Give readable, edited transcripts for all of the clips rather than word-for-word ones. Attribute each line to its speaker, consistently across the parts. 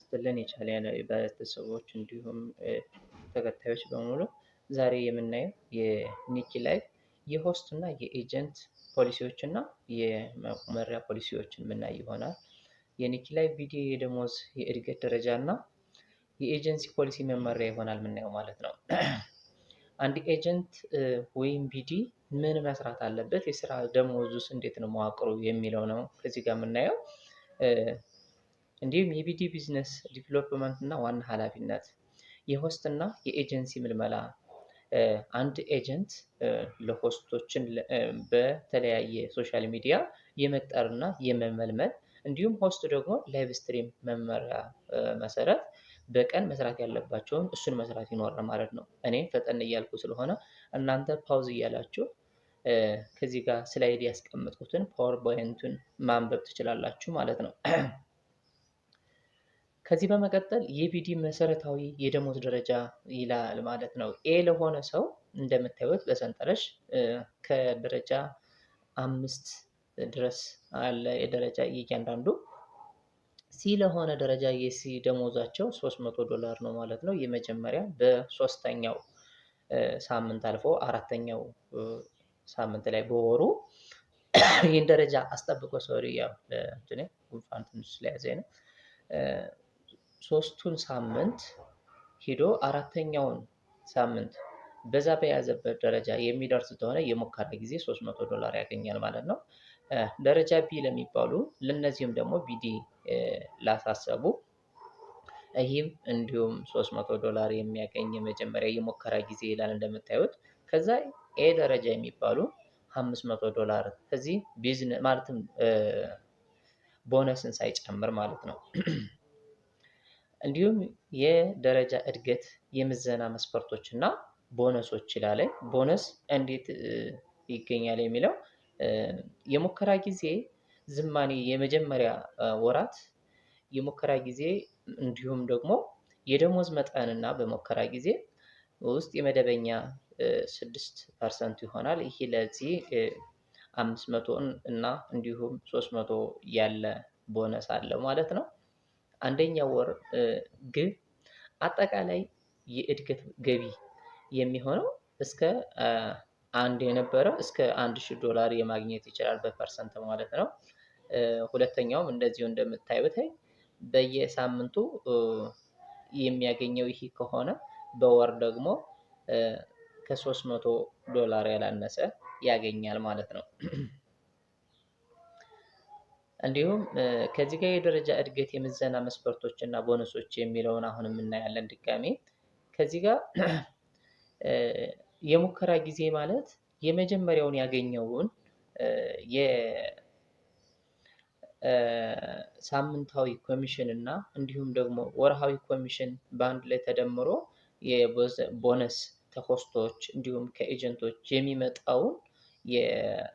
Speaker 1: ይስጥልን የቻናሌ ቤተሰቦች እንዲሁም ተከታዮች በሙሉ፣ ዛሬ የምናየው የኒኪ ላይፍ የ host እና የ agent ፖሊሲዎች እና የመመሪያ ፖሊሲዎችን የምናይ ይሆናል። የኒኪ ላይፍ BD የደሞዝ የእድገት ደረጃ እና የኤጀንሲ ፖሊሲ መመሪያ ይሆናል የምናየው ማለት ነው። አንድ agent ወይም BD ምን መስራት አለበት፣ የስራ ደሞዙስ እንዴት ነው መዋቅሩ የሚለው ነው ከዚህ ጋር የምናየው። እንዲሁም የ BD business development እና ዋና ኃላፊነት፣ የ host እና የኤጀንሲ ምልመላ፣ አንድ agent ለ host ኦችን በተለያየ social media የመቅጠርና የመመልመል፣ እንዲሁም host ደግሞ live stream መመሪያ መሰረት በቀን መስራት ያለባቸውን እሱን መስራት ይኖራል ማለት ነው። እኔ ፈጠን እያልኩ ስለሆነ እናንተ pause እያላችሁ ከዚህ ጋር slide ያስቀመጥኩትን PowerPoint ኡን ማንበብ ትችላላችሁ ማለት ነው። ከዚህ በመቀጠል የ BD መሰረታዊ የደሞዝ ደረጃ ይላል ማለት ነው። A ለሆነ ሰው እንደምታዩት በሰንጠረዥ ከደረጃ 5 ድረስ አለ የደረጃ እያንዳንዱ። C ለሆነ ደረጃ የ C ደሞዛቸው $300 ነው ማለት ነው። የመጀመሪያ በሶስተኛው ሳምንት አልፎ አራተኛው ሳምንት ላይ በወሩ ይህን ደረጃ አስጠብቆ፣ sorry፣ ያው ጉንፋን ትንሽ ስለያዘኝ ነው። ሶስቱን ሳምንት ሂዶ አራተኛውን ሳምንት በዛ በያዘበት ደረጃ የሚደርስ ከሆነ የሙከራ ጊዜ $300 ያገኛል ማለት ነው። ደረጃ B ለሚባሉ ለነዚህም ደግሞ BD ላሳሰቡ ይህም እንዲሁም $300 የሚያገኝ የመጀመሪያ የሙከራ ጊዜ ይላል እንደምታዩት። ከዛ A ደረጃ የሚባሉ $500 ከዚህ ቢዝነስ ማለትም ቦነስን ሳይጨምር ማለት ነው። እንዲሁም የደረጃ እድገት የምዘና መስፈርቶች እና ቦነሶች ይላል። ቦነስ እንዴት ይገኛል የሚለው፣ የሙከራ ጊዜ ዝማኔ የመጀመሪያ ወራት የሙከራ ጊዜ እንዲሁም ደግሞ የደሞዝ መጠንና በሙከራ ጊዜ ውስጥ የመደበኛ 6% ይሆናል። ይህ ለዚህ 500 እና እንዲሁም 300 ያለ ቦነስ አለው ማለት ነው። አንደኛው ወር ግብ አጠቃላይ የእድገት ገቢ የሚሆነው እስከ አንድ የነበረው እስከ $1000 የማግኘት ይችላል በ percent ማለት ነው። ሁለተኛውም እንደዚሁ እንደምታዩት በየሳምንቱ የሚያገኘው ይህ ከሆነ በወር ደግሞ ከ$300 ያላነሰ ያገኛል ማለት ነው። እንዲሁም ከዚህ ጋር የደረጃ እድገት የምዘና መስፈርቶች እና ቦነሶች የሚለውን አሁንም እናያለን ድጋሜ። ከዚህ ጋር የሙከራ ጊዜ ማለት የመጀመሪያውን ያገኘውን የሳምንታዊ ኮሚሽን እና እንዲሁም ደግሞ ወርሃዊ ኮሚሽን በአንድ ላይ ተደምሮ የቦነስ ከ host ኦች እንዲሁም ከ agent ኦች የሚመጣውን የትርፍ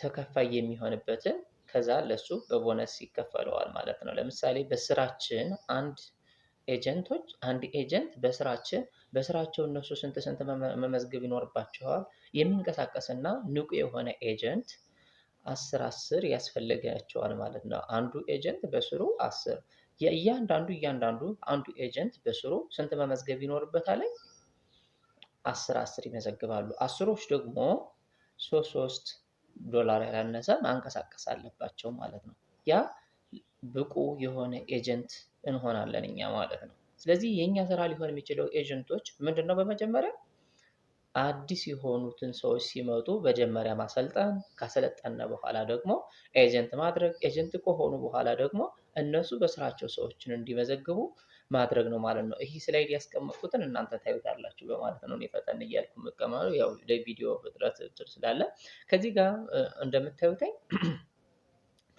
Speaker 1: ተከፋይ የሚሆንበትን ከዛ ለሱ በቦነስ ይከፈለዋል ማለት ነው። ለምሳሌ በስራችን አንድ agent ኦች አንድ agent በስራችን በስራቸው እነሱ ስንት ስንት መመዝገብ ይኖርባቸዋል? የሚንቀሳቀስና ንቁ የሆነ agent 10 10 ያስፈልጋቸዋል ማለት ነው። አንዱ agent በስሩ 10 የእያንዳንዱ እያንዳንዱ አንዱ agent በስሩ ስንት መመዝገብ ይኖርበታል? 10 10 ይመዘግባሉ። አስሮች ደግሞ 3 $3 ያላነሰ ማንቀሳቀስ አለባቸው ማለት ነው። ያ ብቁ የሆነ agent እንሆናለን እኛ ማለት ነው። ስለዚህ የእኛ ስራ ሊሆን የሚችለው agent ኦች ምንድን ነው? በመጀመሪያ አዲስ የሆኑትን ሰዎች ሲመጡ መጀመሪያ ማሰልጠን፣ ካሰለጠነ በኋላ ደግሞ agent ማድረግ፣ agent ከሆኑ በኋላ ደግሞ እነሱ በስራቸው ሰዎችን እንዲመዘግቡ ማድረግ ነው ማለት ነው። ይህ slide ያስቀመጥኩትን እናንተ ታዩታላችሁ በማለት ነው እኔ ፈጠን እያልኩ የምቀመጠው፣ ያው ለቪዲዮ ፍጥረት ስላለ። ከዚህ ጋር እንደምታዩትኝ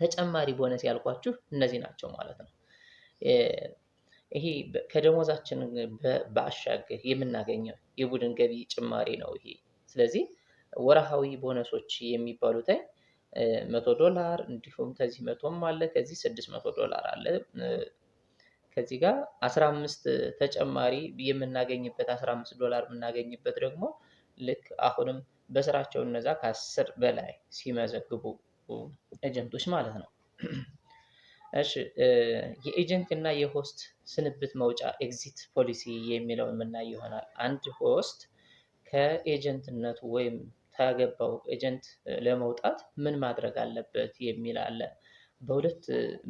Speaker 1: ተጨማሪ ቦነስ ያልኳችሁ እነዚህ ናቸው ማለት ነው። ይሄ ከደሞዛችን ባሻገር የምናገኘው የቡድን ገቢ ጭማሪ ነው ይሄ። ስለዚህ ወርሃዊ ቦነሶች የሚባሉት $100 እንዲሁም ከዚህ 100ም አለ፣ ከዚህ $600 አለ። ከዚህ ጋር 15 ተጨማሪ የምናገኝበት $15 የምናገኝበት ደግሞ ልክ አሁንም በስራቸው እነዛ ከ10 በላይ ሲመዘግቡ agent ኦች ማለት ነው። እሺ፣ የ agent እና የ host ስንብት መውጫ exit policy የሚለው የምናይ ይሆናል። አንድ host ከ agent ነቱ ወይም ከገባው agent ለመውጣት ምን ማድረግ አለበት የሚል አለ።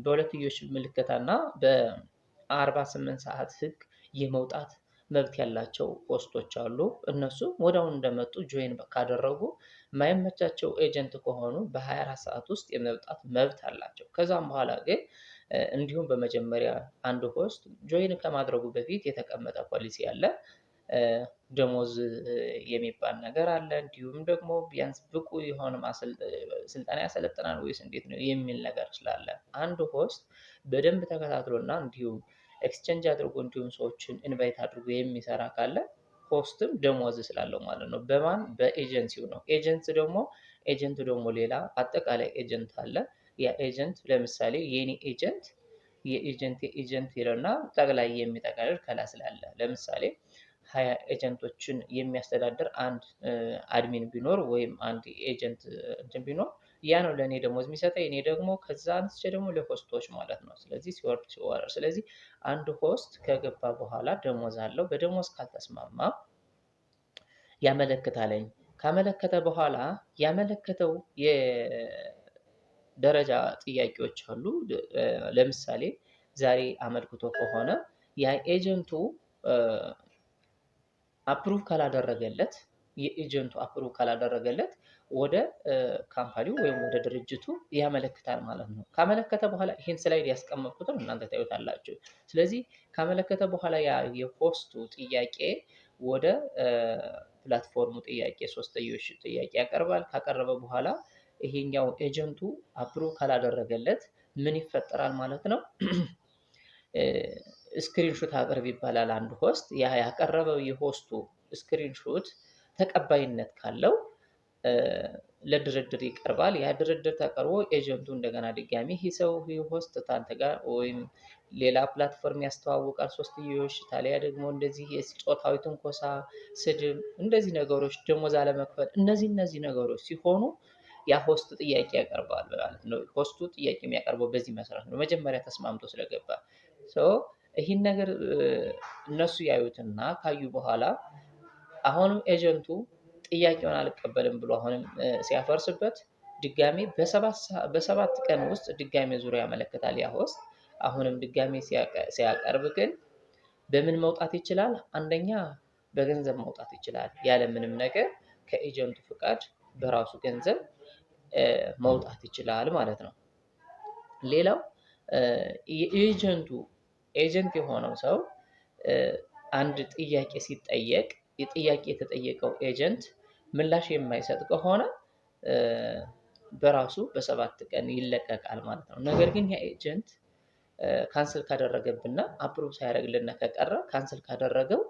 Speaker 1: በሁለትዮሽ ምልከታ እና በ48 ሰዓት ህግ የመውጣት መብት ያላቸው host ኦች አሉ። እነሱ ወዲያውኑ እንደመጡ join ካደረጉ የማይመቻቸው agent ከሆኑ በ24 ሰዓት ውስጥ የመውጣት መብት አላቸው። ከዛም በኋላ ግን እንዲሁም በመጀመሪያ አንድ host join ከማድረጉ በፊት የተቀመጠ ፖሊሲ አለ። ደሞዝ የሚባል ነገር አለ። እንዲሁም ደግሞ ቢያንስ ብቁ የሆነ ስልጠና ያሰለጥናል ወይስ እንዴት ነው የሚል ነገር ስላለ አንድ host በደንብ ተከታትሎና እንዲሁም exchange አድርጎ እንዲሁም ሰዎችን invite አድርጎ የሚሰራ ካለ host ም ደሞዝ ስላለው ማለት ነው። በማን በኤጀንሲው ነው። agent ደግሞ agent ኡ ደግሞ ሌላ አጠቃላይ agent አለ። ያ agent ለምሳሌ የኔ agent የ agent የ agent ይለውና ጠቅላይ የሚጠቀልል ከላይ ስላለ ለምሳሌ 20 agent ኦችን የሚያስተዳድር አንድ admin ቢኖር ወይም አንድ agent እንትን ቢኖር ያ ነው ለእኔ ደሞዝ የሚሰጠኝ። እኔ ደግሞ ከዛ አንስቼ ደግሞ ለ host ኦች ማለት ነው። ስለዚህ ሲወርድ ሲወርድ፣ ስለዚህ አንድ host ከገባ በኋላ ደሞዝ አለው። በደሞዝ ካልተስማማ ያመለክታለኝ። ካመለከተ በኋላ ያመለከተው የደረጃ ጥያቄዎች አሉ። ለምሳሌ ዛሬ አመልክቶ ከሆነ ያ agent ኡ approve ካላደረገለት የ agent ኡ approve ካላደረገለት ወደ company ው ወይም ወደ ድርጅቱ ያመለክታል ማለት ነው። ካመለከተ በኋላ ይህን slide ያስቀመጥኩትን እናንተ ታዩታላችሁ። ስለዚህ ካመለከተ በኋላ ያ የ host ኡ ጥያቄ ወደ platform ኡ ጥያቄ ሶስትዮሽ ጥያቄ ያቀርባል። ካቀረበ በኋላ ይሄኛው agent ኡ approve ካላደረገለት ምን ይፈጠራል ማለት ነው? Screenshot አቅርብ ይባላል። አንድ host ያ ያቀረበው የ host ኡ screenshot ተቀባይነት ካለው ለድርድር ይቀርባል። ያ ድርድር ተቀርቦ agent ኡ እንደገና ድጋሚ ይህ ሰው ይህ host ታንተ ጋር ወይም ሌላ platform ያስተዋውቃል ሶስትዮሽ፣ ታሊያ ደግሞ እንደዚህ የጾታዊ ትንኮሳ፣ ስድብ፣ እንደዚህ ነገሮች፣ ደሞዝ አለመክፈል፣ እነዚህ ነገሮች ሲሆኑ ያ host ጥያቄ ያቀርባል ማለት ነው። Host ኡ ጥያቄ የሚያቀርበው በዚህ መሰረት ነው። መጀመሪያ ተስማምቶ ስለገባ ይህን ነገር እነሱ ያዩትና ካዩ በኋላ አሁንም agent ኡ ጥያቄውን አልቀበልም ብሎ አሁንም ሲያፈርስበት ድጋሜ በ7 ቀን ውስጥ ድጋሜ ዙሪያ ያመለክታል ያ host። አሁንም ድጋሜ ሲያቀርብ ግን በምን መውጣት ይችላል? አንደኛ በገንዘብ መውጣት ይችላል። ያለ ምንም ነገር ከ agent ኡ ፍቃድ በራሱ ገንዘብ መውጣት ይችላል ማለት ነው። ሌላው የ agent ኡ agent የሆነው ሰው አንድ ጥያቄ ሲጠየቅ የጥያቄ የተጠየቀው agent ምላሽ የማይሰጥ ከሆነ በራሱ በ7 ቀን ይለቀቃል ማለት ነው። ነገር ግን ያ agent cancel ካደረገብና approve ሳያደርግልን ከቀረ cancel ካደረገው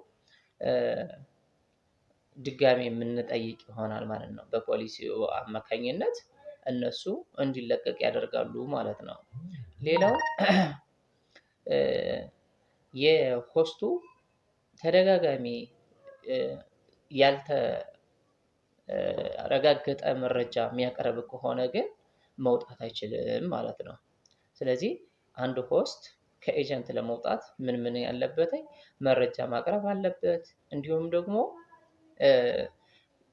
Speaker 1: ድጋሜ የምንጠይቅ ይሆናል ማለት ነው። በፖሊሲው አማካኝነት እነሱ እንዲለቀቅ ያደርጋሉ ማለት ነው። ሌላው የ host ኡ ተደጋጋሚ ያልተረጋገጠ መረጃ የሚያቀርብ ከሆነ ግን መውጣት አይችልም ማለት ነው። ስለዚህ አንድ host ከ agent ለመውጣት ምን ምን ያለበት መረጃ ማቅረብ አለበት። እንዲሁም ደግሞ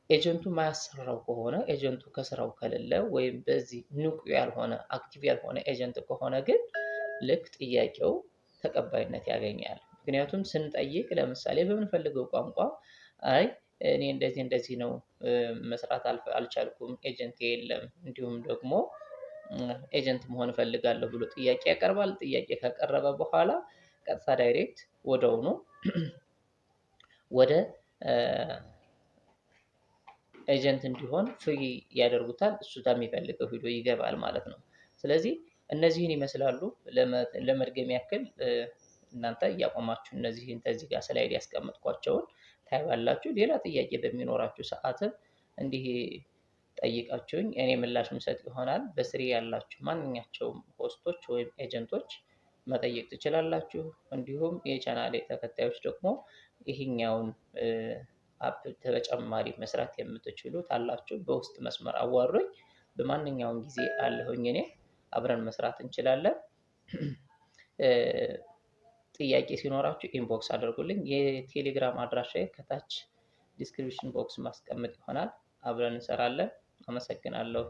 Speaker 1: agent ኡ ማያሰራው ከሆነ agent ኡ ከስራው ከሌለ ወይም በዚህ ንቁ ያልሆነ active ያልሆነ agent ከሆነ ግን ልክ ጥያቄው ተቀባይነት ያገኛል። ምክንያቱም ስንጠይቅ ለምሳሌ በምንፈልገው ቋንቋ አይ እኔ እንደዚህ እንደዚህ ነው መስራት አልቻልኩም፣ agent የለም፣ እንዲሁም ደግሞ agent መሆን እፈልጋለሁ ብሎ ጥያቄ ያቀርባል። ጥያቄ ካቀረበ በኋላ ቀጥታ direct ወደውኑ ወደ agent እንዲሆን free ያደርጉታል። እሱ የሚፈልገው ሂዶ ይገባል ማለት ነው። ስለዚህ እነዚህን ይመስላሉ። ለመድገም ያክል እናንተ እያቆማችሁ እነዚህን ከዚህ ጋር slide ያስቀመጥኳቸውን ታዩአላችሁ። ሌላ ጥያቄ በሚኖራችሁ ሰዓትም እንዲህ ጠይቃችሁኝ እኔ ምላሽ ምሰጥ ይሆናል። በስሬ ያላችሁ ማንኛቸውም host ኦች ወይም agent ኦች መጠየቅ ትችላላችሁ። እንዲሁም የቻናሌ ተከታዮች ደግሞ ይሄኛውን app ተጨማሪ መስራት የምትችሉ ታላችሁ በውስጥ መስመር አዋሩኝ። በማንኛውም ጊዜ አለሁኝ እኔ፣ አብረን መስራት እንችላለን። ጥያቄ ሲኖራችሁ inbox አድርጉልኝ። የቴሌግራም አድራሻዬ ከታች description box ማስቀመጥ ይሆናል። አብረን እንሰራለን። አመሰግናለሁ።